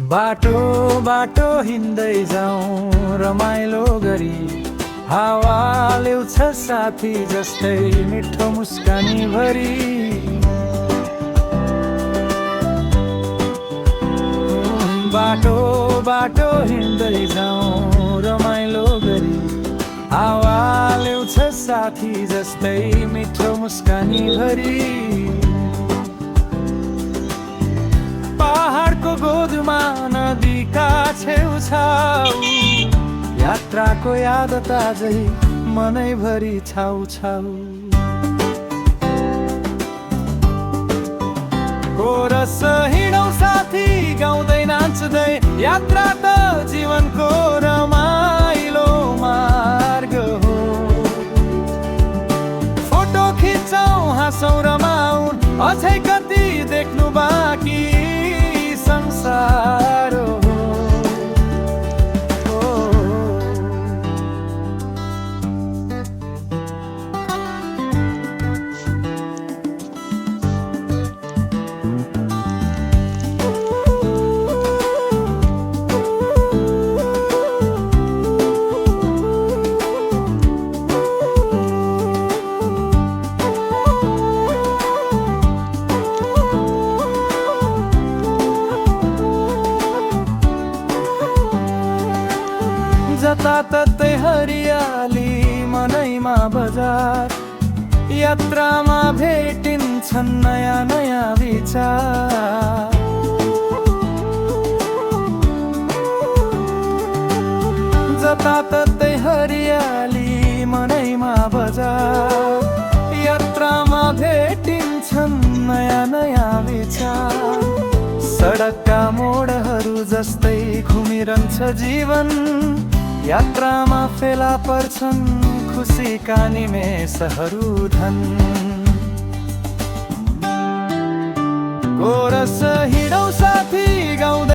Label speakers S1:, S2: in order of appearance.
S1: बाटो बाटो हिँड्दै जाउँ रमाइलो गरी, हावा ल्याउँछ साथी जस्तै मिठो मुस्कानी भरी। बाटो बाटो हिँड्दै जाउँ रमाइलो गरी, हावा ल्याउँछ साथी जस्तै मिठो मुस्कानी भरी। पहाडको गोदमा नदीका छेउछाउ, यात्राको याद ताजै मनैभरि छाउ छाउ। कोरस हिँडौँ साथी गाउँदै नाच्दै, यात्रा त जीवनको रमाइलो मार्ग हो। फोटो खिचौँ हाँसौँ रमाउँ, अझै कति देख्नु बाँकी संसार हो। जताततै हरियाली मनैमा बजार, यात्रामा भेटिन्छन् नयाँ नयाँ विचार। जताततै हरियाली मनैमा बजार, यात्रामा भेटिन्छन् नयाँ नयाँ विचार। सडकका मोडहरू जस्तै घुमिरहन्छ जीवन, यात्रामा फेला पर्छन् खुसीका निमेषहरू धन। कोरस हिँडौँ साथी गाउँदै